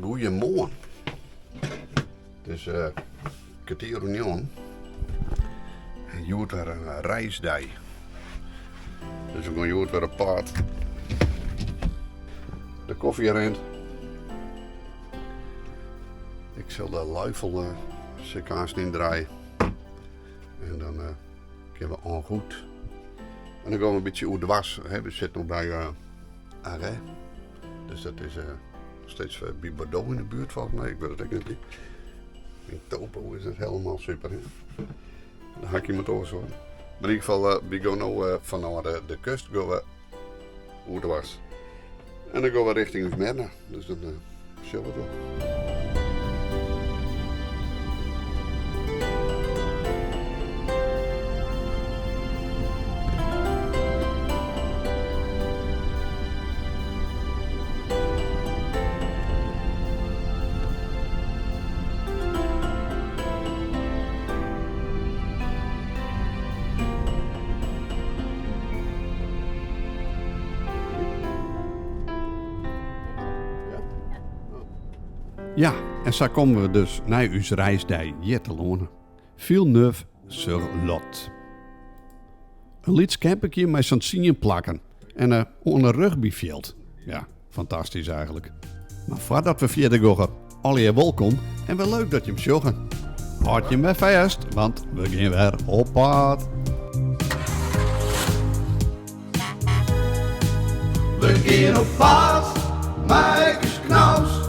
Goeiemoarn. It is kertier oer njoggen en hjoed wer in reisdei. Dus we gean hjoed wer op paad. De kofje rint. Ik sil de luifel sil ik aanst yndraaie. En dan kinne we en route. En dan gean we in bytsje oerdwars. We sitte no by Array. Dus dat is steeds by Bordeaux yn de buert folgens my. Ik wit it ek net. Myn topo is net helemaal super. Hè? Dan ha ik iemand oars hoor. Maar yn ieder gefal, wy gean no fanôf de kust gean we oerdwars. En dan gean we richting ús Merna. Dus dan sjogge we it wol. Ja, en sa komme we dus nei ús reisdei hjir telâne. Villeneuve-sur-Lot. In lyts camperkje mei sa'n tsien plakken en oan in rugbyfjild. Ja, fantastysk eigenlik. Mar foardat we fierder gogge, allegear wolkom en wer leuk dat jim sjogge. Hâld jim wer fêst, want we gean wer op paad. We gean op paad mei ús Knaus.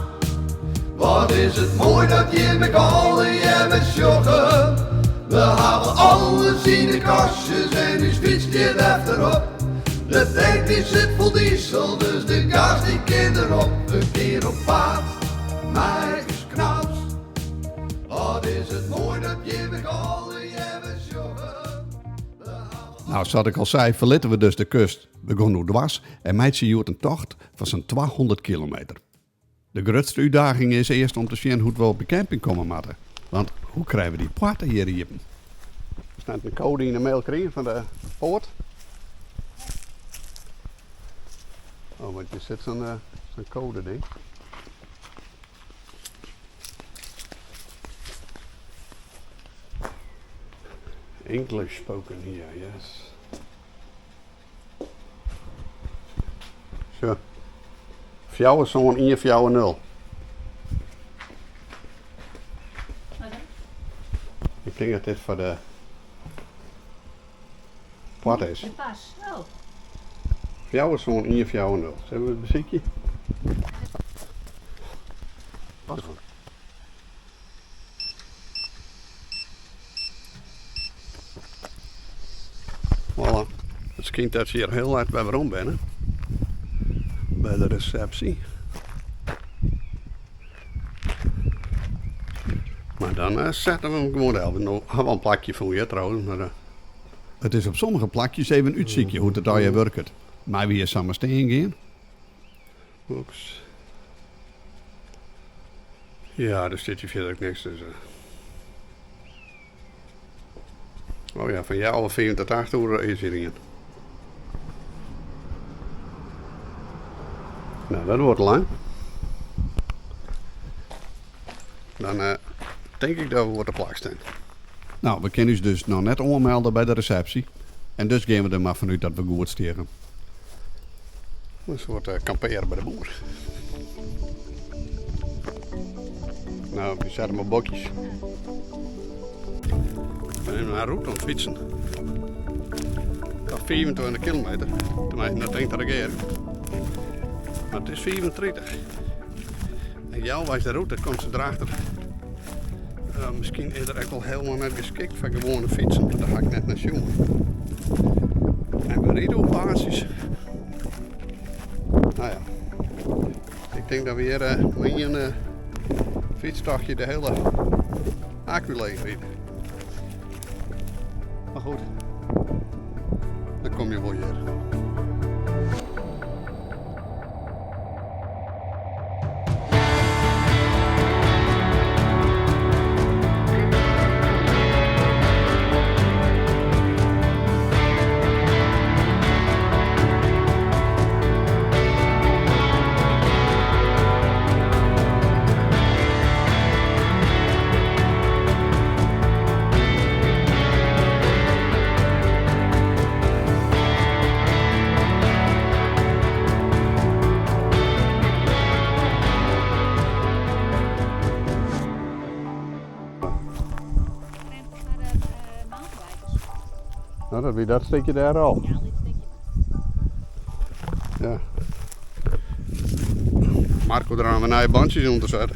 Wat is it moai dat jim ek allegear wer sjogge. We hawwe alles yn de kastjes en ús fyts stiet efterop. De tank dy sit fol diesel, dus de gas dy kin derop. We gean op paad mei ús Knaus. Wat is it moai dat jim ek allegear wer sjogge. Nou, sa't ik al sei, ferlitte we dus de kust. We gean oerdwars en meitsje hjoed in tocht fan sa'n 200 kilometer. De grutste útdaging is earst om te sjen hoe't we op de camping komme moatte. Want hoe krije we dy poarte hjir iepen? Der staat in code yn de mail krigen fan de poart. Oh, want je sit zo'n zo'n code ding. English spoken here, yes. Sjoch. Fjouwer sân ien fjouwer nul. Ik tink dat dit foar de poarte is. De pas, oh. Fjouwer sân ien fjouwer nul. Sille we it besykje? Voilà. It skynt dat se hjir hiel let wer werom binne. By de resepsje. Mar dan eh, sette we him gewoan del. No ha we al in plakje fûn hjir trouwens, mar eh, It is op sommige plakjes even útsykje hoe't it allegear wurket. Meie we hjir samar stean gean? Oeps. Ja, der stiet hjir fierder ek niks, dus. Oh ja, fan healwei fiven tot acht oere is hjir ien. Nou, dat duorret lang. Dan eh, tink ik dat we wol te plak stean. Nou, we kinne ús dus noch net oanmelde by de resepsje. En dus gean we der mar fanút dat we goed steane. In soart kampearje by de boer. Nou, we sette mar bokjes. Ik bin even in rûte oan it fytsen. Noch 25 kilometer. Tenminste, dat tinkt dat ik ear. Mar it is 35. En healweis de rûte komt se derachter. Uh, miskien is er ek wol hielendal net geskikt foar gewoane fytsen, mar dêr ha ik net nei sjoen. En we ride oer paadsjes. Nou ja, ik tink dat we hjir uh, mei ien uh, fytstochtje de hiele akku leech ride. Mar goed, dan kom je wol hjir. No, dat wie dat stikje dêr al. Ja, dit stikje. Ja. Marco der aan wer nije bantsjes ûnder sette.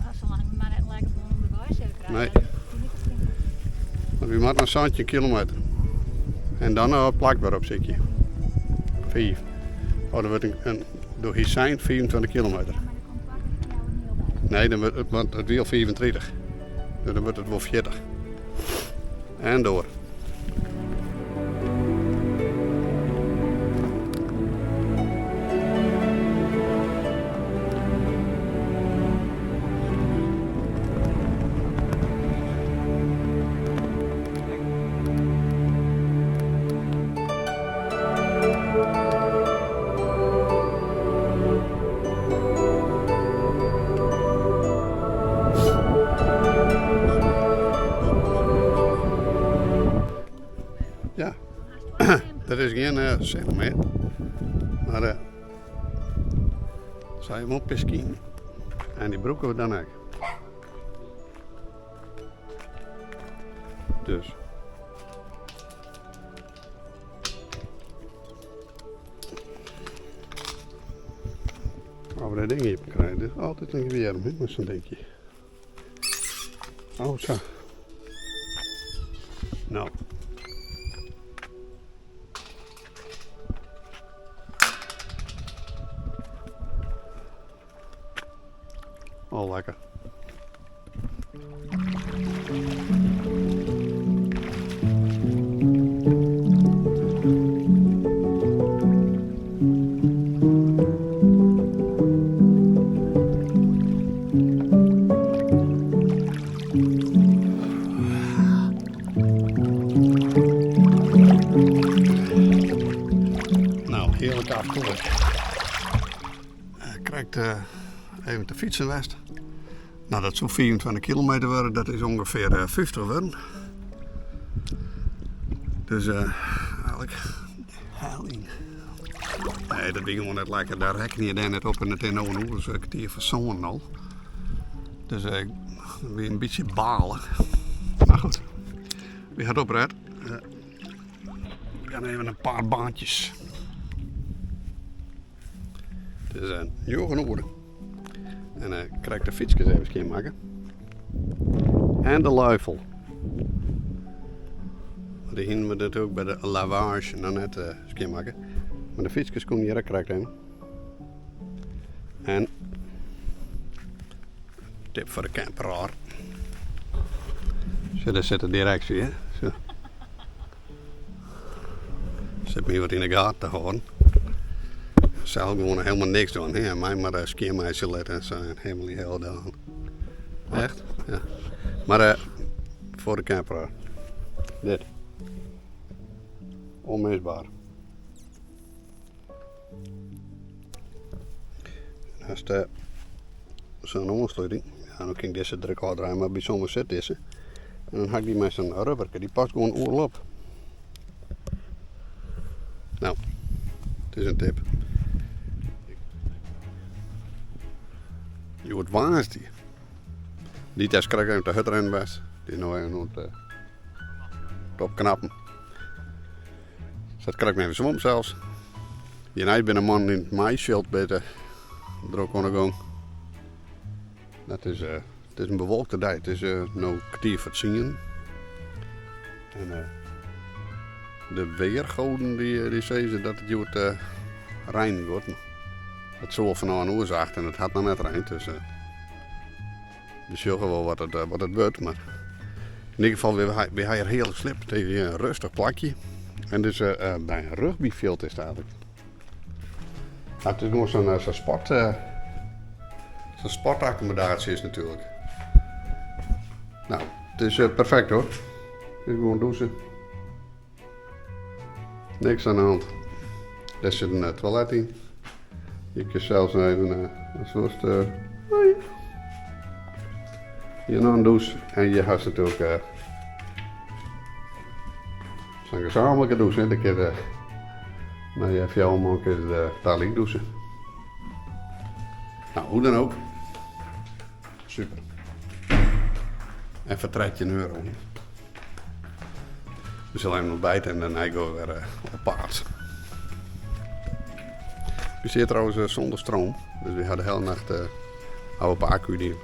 Nou, zolang we maar net lekker gewoon onderweg zitten krijgen. Nee. Dat vind ik het prima. Want we moatte noch 17 kilometer. En dan noch it plak wer opsykje. Fiif. Oh, dan wurdt in, in door hier zijn 25 kilometer. Ja, maar der komt twa kear fjouwer en heal by. Nee, dan wurdt it, want it wie al 35. Dus dan wurdt it wol 40. En door. Ja, dat is gjin uh, sin mear. Mar uh, sy wol piskien. En dy brûke we dan ek. Dus. As we dat ding iepen krije, dit is altyd in gewierm, hè, mei sa'n dinkje. Oh, sa. No. Oh, lekker. Nou, hearlik afkoeld. Krekt even te fytsen west. Nou, dat soe 25 kilometer wurde, dat is ûngefear 50 wurden. Dus eigentlik heal yn. Nee, dat wie gewoan net lekker. Dêr rekken je dêr net op en it is no in oere, in kertier foar sânen al. Dus ik wie in bytsje balich. Mar goed, wy ha it opret. We gaan even in paar baantjes. It is njoggen oere. En uh, krekt de fytskes even skjinmakke. En de luifel. Want dy hienen we natuerlik by de lavage noch net uh, skjinmakke. Mar de fytskes koenen hjir ek krekt yn. En tip foar de camperaar. Sjoch, dêr sit de direksje, hè. Sjoch. Sit my wat yn de gaten te hâlden. Sels gewoan helemaal niks dwaan, hè. My mar eh, skjinmeitsje litte en sa. En helemaal die hele dag. Echt? Ja. Mar eh, foar de camperaar. Dit. Onmisbaar. En hast eh, sa'n oansluting. Ja, no kin ik dizze der ek ôfdraaie, mar by sommige sit dizze. En dan ha ik dy mei sa'n rubberke, dy past gewoan oeral op. Nou, it is in tip. Hjoed woansdei. Dy is krekt even te hurdrinnen west. Dy is no even oan it opknappen. Set krekt even swom sels. Hjirnei binne mannen yn it maisfjild by de drok oan de gong. Dat is, uh, it is in bewolkte dei. It is uh, no kertier foar tsien. En uh, de weergoden dy, dy sizze dat it hjoed uh, reinen giet. It soe fanôf in oer acht en it hat noch net reind. Dus uh, we sjogge wol wat it, wat it wurdt. Mar yn ieder gefal, wy, wy ha hjir hearlik sliept. It is in rêstich plakje. En dus uh, by in rugbyfjild is it eigentlik. Nou, it is gewoan sa'n sa'n sport, sa'n sportakkommodaasje is natuerlik. Nou, it is perfekt hoor. It is gewoan dûse. Niks oan de hand. Dêr sit in toilet yn. Je kinne sels even in soart hjir noch in dûs. En hjir hast natuerlik sa'n gesaamlike dûs. Hè. Dêr kinne mei fjouwer man kinne tagelyk dûse. Nou, hoe dan ook. Super. En foar 13 euro. We sille even ontbijten en dêrnei gean we wer op paad. We sitte trouwens sûnder stroom, dus we ha de hiele nacht ha we op 'e akku dien.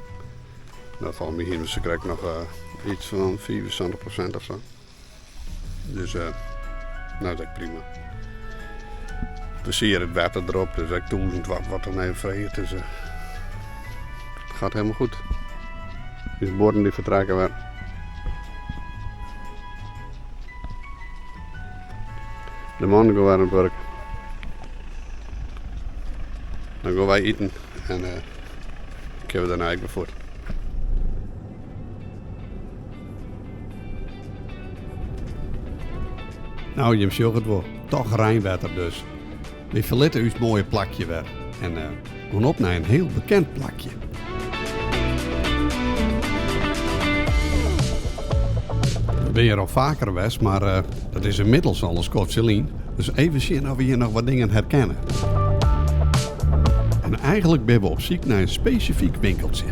Dat falt my hiene se krekt noch iets fan 75% of sa. Dus no dat is ek prima. Plezier it wetter derop, dus ek 1000 watt wat dan even freget. Dus it gaat helemaal goed. Us buorren dy fertrekke wer. De mannen gean wer oan it wurk. Dan gean wy iten en uh, kinne we dêrnei ek wer fuort. No, jim sjogge it wol. Toch reinwetter dus. Wy ferlitte ús moaie plakje wer en uh, gean op nei in hiel bekend plakje. We binne hjir al faker west, mar uh, dat is ynmiddels al in skoftsje lyn. Dus even sjen oft we hjir noch wat dingen herkenne. En eigenlik binne we op syk nei in spesifyk winkeltsje.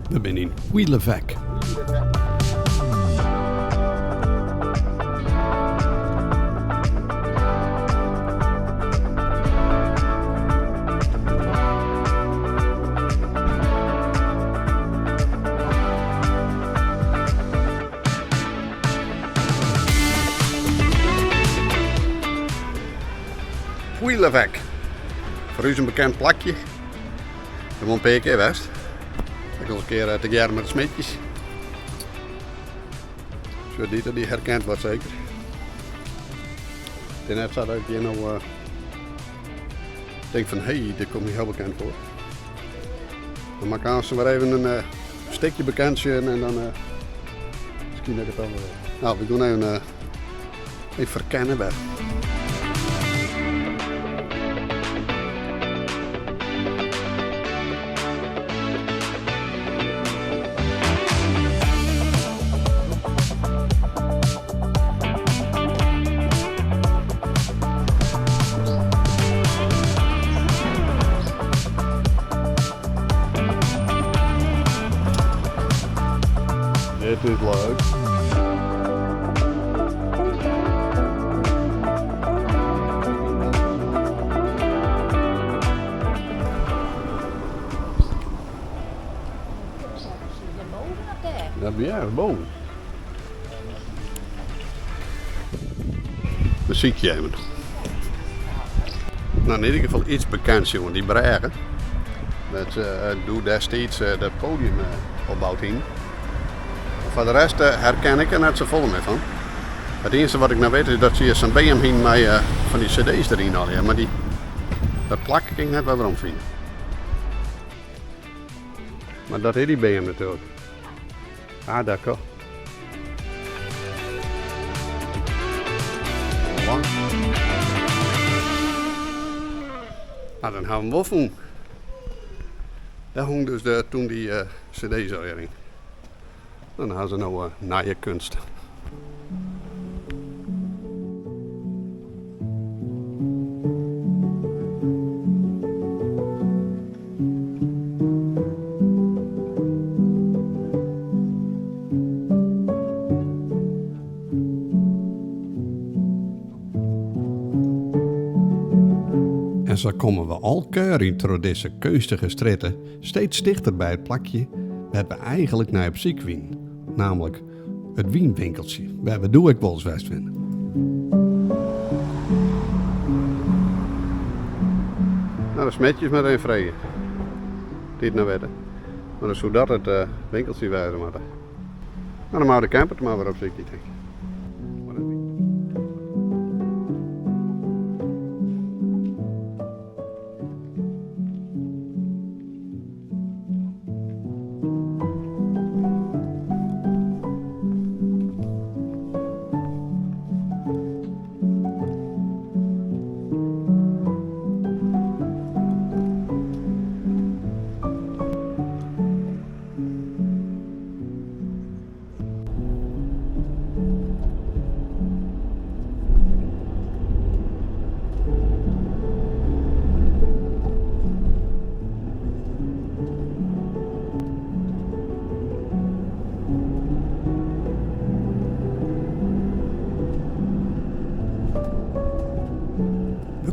We binne yn Puy-l'Évêque. Puy-l'Évêque. Foar ús in bekend plakje. Ik bin in pear kear west. Ek al in kear tegearre mei de Smitjes. Sjoch, Dieter dy herkent wat seker. It is net sa dat ik hjir no uh, tink fan hé, hey, dit komt my hiel bekend foar. Dan moat ik aanst wer even in uh, stikje bekend sjen en dan uh, miskien dat ik it dan wer. Nou, we gean even, uh, even ferkennen wer. Dit is leuk. Dat wie ergens boven. We sykje even. Nou, in ieder geval iets bekends, jongen. Die brêge. Dat uh, doe destiids uh, dat podium uh, opboud hie. Foar de rest herken ik der net safolle mear fan. It iennichste wat ik no wit is dat se hjir sa'n beam hiene mei fan dy cd's deryn allegear, mar dy, dat plak kin ik net wer werom fine. Mar dat is dy beam natuerlik. Ah, d'accord. Nou, dan ha we him wol fûn. Dêr hong dus de, toen dy uh, cd's allegear yn. Dan ha se no uh, nije kunst. En sa komme we al kuierjend troch dizze keunstige strjitte steeds tichter by it plakje wêr't we eigenlik nei op syk wienen, namelijk it wynwinkeltsje wêr't we doe ek wolris west binne. No, de Smitjes mar even freegje. Dy't it no witte. Mar dan soe dat it uh, winkeltsje wêze moatte. No, dan moatte we de camper mar wer opsykje, tink ik.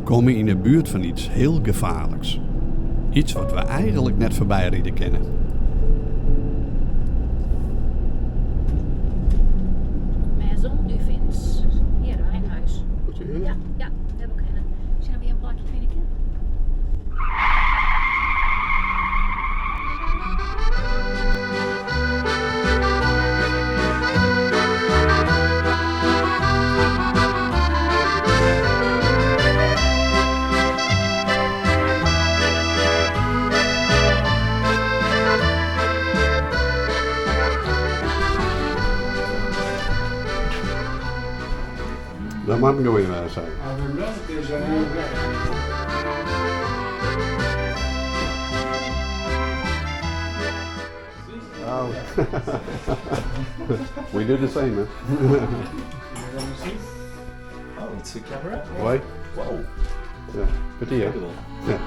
komme yn 'e buert fan iets heel gefaarliks. Iets wat we eigenlik net foarby ride kinne. Maison du Vins. Hier, Wijnhuis. Ja, ja, dêr wol ik hinne. Sjen oft we hjir in plakje fine kinne. Dat moat in goeie wêze. Oh. We do the same, hè? Oh, it's a camera? Hoi. Wow. Ja, petit, hè? Ja.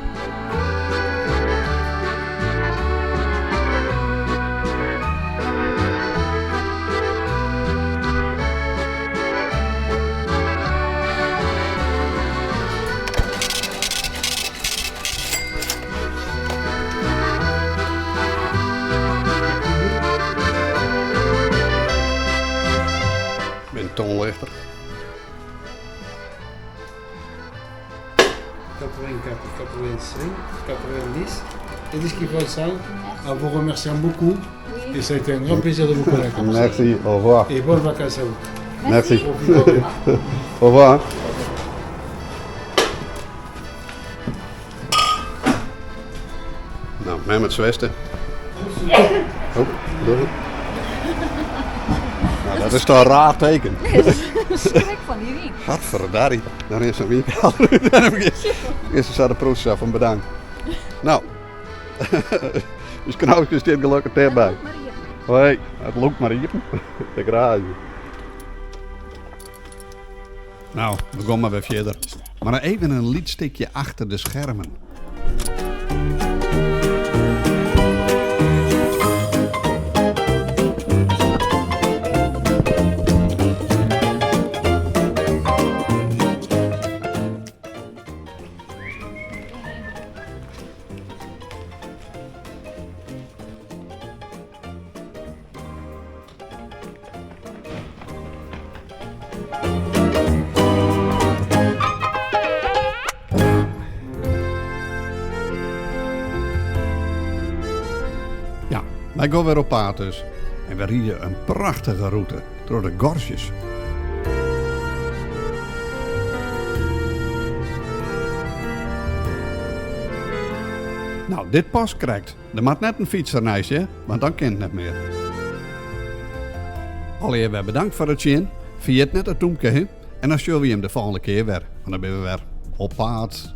Ik bin tonlichter. 84, 85, 90. Edith Kipolsan, en vous remerciant beaucoup. Et ça a été un grand plaisir de vous connaître. Merci, au revoir. Et bonnes vacances à vous. Merci. Au revoir. Nou, mem it sweste. Oh, doe het. Nou, dat is toch een raar teken. Schrik fan dy wyn. Gadverdarrie, dan is een winkel. Is ze de proces van bedankt. Nou, dus knoopje stiet gelokkich dêrby. Hoi, it lûkt mar iepen. De garaazje. Nou, we gean mar wer fierder. Mar even in lyts stikje achter de skermen. Ja, wy gean wer op paad dus. En we ride in prachtige rûte troch de gorges. Nou, dit past krekt. Der moat net in fytser neist je, want dan kin it net mear. Allegear wer bedankt foar it sjen. Ferjit net it dûmke, hè? En dan sjogge we jim de folgjende kear wer, want dan binne we wer op paad.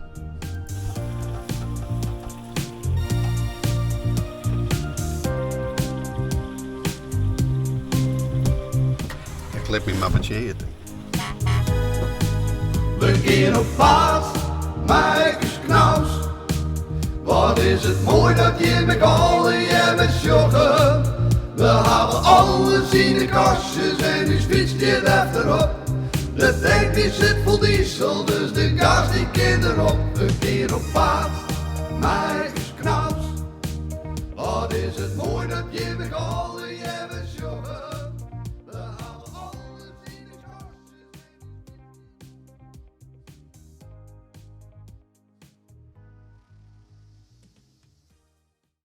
Ik lit my mar betsjinje. We gean op paad mei ús knaus. Wat is it moai dat jim ek allegear sjogge. We hawwe alles yn de kastjes en ús fyts stiet efterop. De tank dy sit fol diesel, dus de gas dy kin derop. We gean op paad mei ús knaus. Wat is it moai.